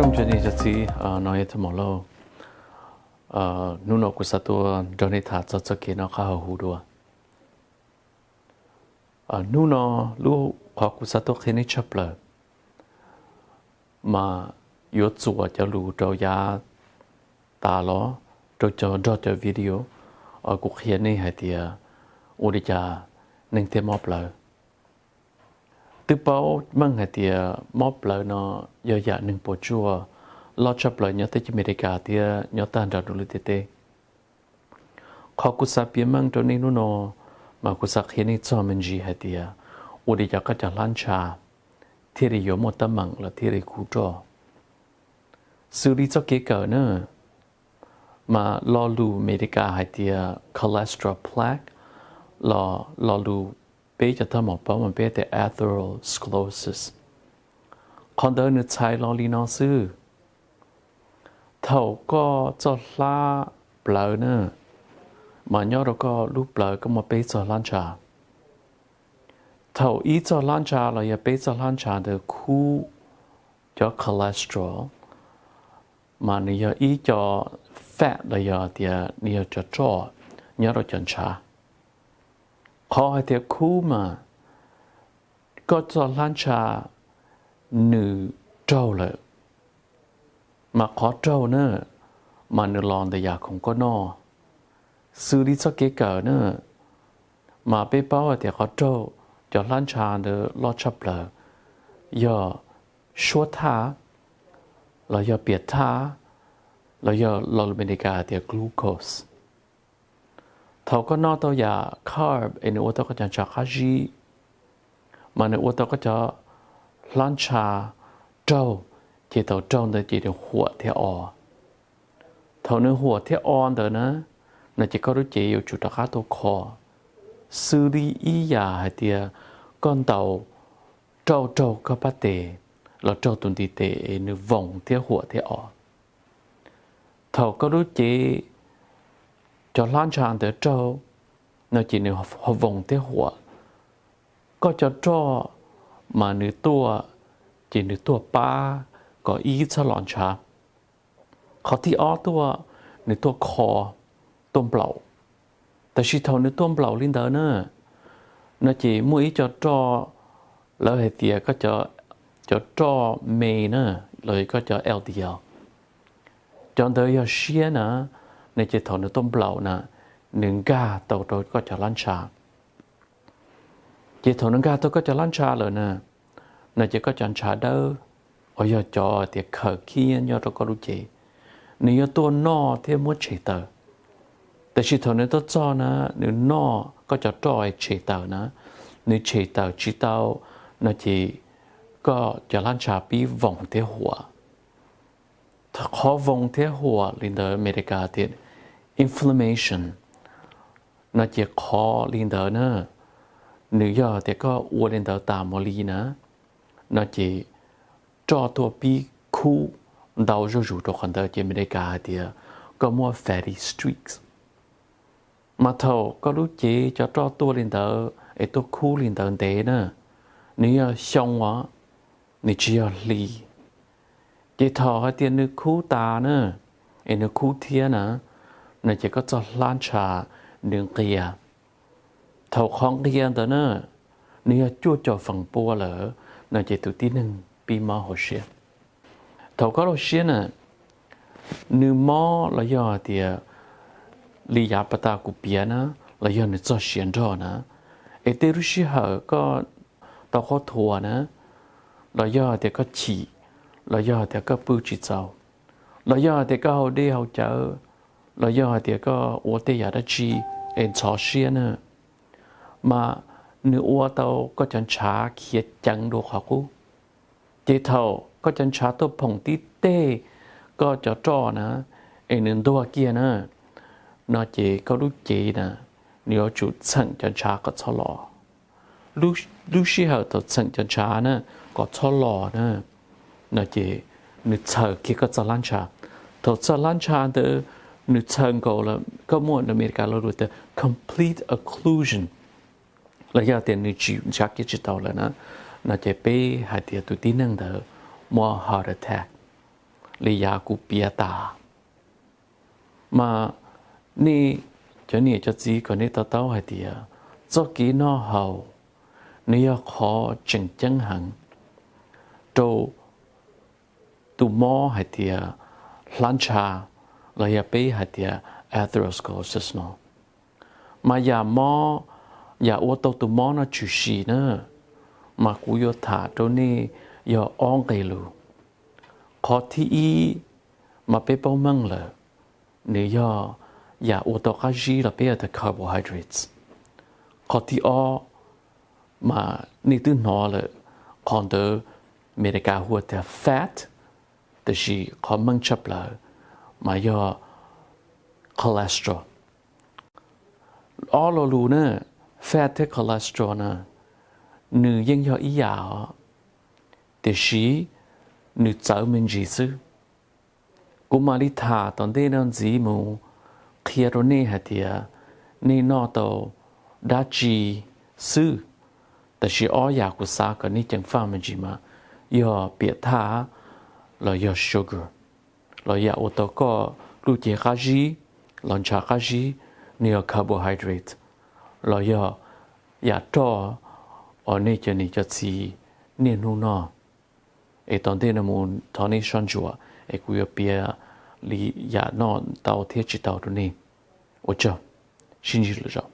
Ib tsoom niam txiv, no yog Thaj Mom Lauj. Hnub no kuv xav tuaj nrog nej tham txog txoj kev noj qab haus huv dua. Hnub no lub qhov kuv xav tuaj qhia nej tshaj plaws mas yuav txuas cov lus rau yav tas los rau cov nrog cov video kuv qhia nej hais tias ua li cas neeg thiaj mob plawv. Twb paub meej hais tias mob plawv no yog yam neeg puas tsuaj loj tshaj plaws nyob teb chaws Amelikas thiab nyob tag nrho lub ntiaj teb. Qhov kuv xav piav meej rau nej hnub no mas kuv xav qhia nej txog me ntsis hais tias ua li cas koj cov hlab ntsha thiaj li yuav muaj teeb meem los thiaj li kub roj. Xws li txoj kev kawm na, mas lo lus Amelikas hais tias cholesterol plaque los lo lus peb cov thaj mom paub mas peb tias atherosclerosis. Qhov ntawd nws txhais los li no xwb. Thaum koj txoj hlab plawv na, mas nyob rau koj lub plawv koj muaj peb txoj hlab ntsha. Thaum ib txoj hlab ntsha los yog peb txoj hlab ntsha ntawd khub cov cholesterol, mas nws yog ib co fat los yog tias nws yog cov roj nyob rau cov ntshav. Qhov hais tias khub mas koj txoj hlab ntsha nws raug lawm, mas qhov raug na, mas nws los ntawm yam khoom koj noj. Xws li txoj kev kawm na, mas peb paub hais tias qhov raug cov hlab ntsha ntawd loj tshaj plaws yog suab thaj, los yog piam thaj, los yog lo lus Amelikas hais tias glucose. Thaum koj noj tau yam carb es nws ua tau koj cov ntshav qab zib, mas nws ua tau koj cov hlab ntsha raug, ces thaum raug ntawd ces nws huam thiab o. Thaum nws huam thiab o ntawd na, no ces koj lub cev yuav tsum rov qab tuaj kho. Xws li ib yam hais tias koj ntaus rauj raug koj pab tes los raug tus ntiv tes es nws voos thiab huam thiab o. Thaum koj lub cev cov hlab ntsha ntawd raug, no ces nws ho voos thiab huam. Koj cov roj mas nws tuaj, ces nws tuaj pab kom ib txhob los ntshav. Qhov thib ob tuaj, nws tuaj kho, tuaj nplaum. Tab sis thaum nws tuaj nplaum li ntawd na, no ces muaj ib co roj, lawv hais tias koj cov roj me na, los koj cov L D L, cov ntawd yog siab na, no ces thaum nws tuaj nplaum na, nws nkag tau rau koj cov hlab ntsha. Ces thaum nws nkag tau koj cov hlab ntsha lawm na, no ces koj cov ntshav dawb uas yog cov tias khawm khib nyob rau koj lub cev, nws yuav tuaj noj thiab muab tshem tawm. Tab sis thaum nws tuaj txog na, nws noj koj cov roj tshem tawm na, nws tshem tawm tsis tau, no ces koj cov hlab ntsha pib voos thiab huam. Qhov voos thiab huam li ntawd Amelikas tias inflammation, no ces qhov li ntawd na, nws yog tias koj ua li ntawd tas mus li na, no ces roj tuaj pib khub ntau zuj zus rau qhov ntawd ces Amelikas hais tias koj muaj fatty streaks. Mas thaum koj lub cev cov roj tuaj li ntawd es tuaj khub li ntawd ntev na, nws yog xyoo os, nws tsis yog hli. Ces thaum hais tias nws khub tas na, es nws khub thiab na, no ces koj txoj hlab ntsha nws nqia. Thaum qhov nqia ntawd na, nws yog cuaj caum feem pua lawm, no ces tus tib neeg pib mob hauv siab. Thaum koj lub siab na, nws mob los yog hais tias li yav pas tas kuv piav na, los yog nws txog siav nrog na, es tej lub sij hawm koj tau qhuab thuas na, los yog hais tias koj chim, los yog hais tias koj pw tsis txaus, los yog hais tias koj haus dej haus cawv, los yog hais tias koj ua tej yam dab tsi es ntxhov siab na, mas nws ua tau koj cov ntshav khiav ceev dua qhov qub. Ces thaum koj cov ntshav tuaj phoom tib teg koj cov roj na, es nws ntuag kiag na, no ces koj lub cev na, nws yuav tsum txheem cov ntshav kom txhob los. Lub sij hawm thaum txheem cov ntshav na, kom txhob los na, no ces nws txhaws kiag koj txoj hlab ntsha. Thaum txoj hlab ntsha ntawd nws txhaws nkaus lawm, koj muaj Amelikas lo lus tias complete occlusion, los yog tias nws tsis ntshav kiag tsis tau lawm na, no ces peb hais tias tus tib neeg ntawd muaj heart attack. li yav kuv piav tas. Mas nej cov niam cov txiv kom nej to taub hais tias txoj kev noj haus nws yog qhov tseem ceeb heev rau tus mob hais tias hlab ntsha los yog peb hais tias atherosclerosis no. Mas yam mob, yam ua tau tus mob no tshwm sim na, mas kuv yuav tham rau nej yog ob nqe lus. Qhov thib ib mas peb paub meej lawm, nws yog yam ua tau qab zib los peb tias carbohydrates. Qhov thib ob mas nej twb hnov lawm, qhov ntawd Amelikas hu tias fat, tiam sis qhov meej tshaj plaws mas yog cholesterol. Ob lo lus na, fat thiab cholesterol na, nws yeej yog ib yam os, tiam sis nws txawv me ntsis xwb. Kuv mam li tham tom ntej no ntxiv mus qhia rau nej hais tias nej noj tau dab tsi xwb. Tab sis ob yam kuv xav kom nej ceev faj me ntsis mas yog piam thaj los yog sugar, los yam ua tau koj lub cev qab zib los ntshav qab zib, nws yog carbohydrate, los yog yam roj uas nej cov niam cov txiv niaj hnub noj. Es tom ntej no mus thov nej soj ntsuam es kuv yuav piav li yam noj tau thiab tsis tau rau nej. Ua tsaug, sib ntsib lwm zaus.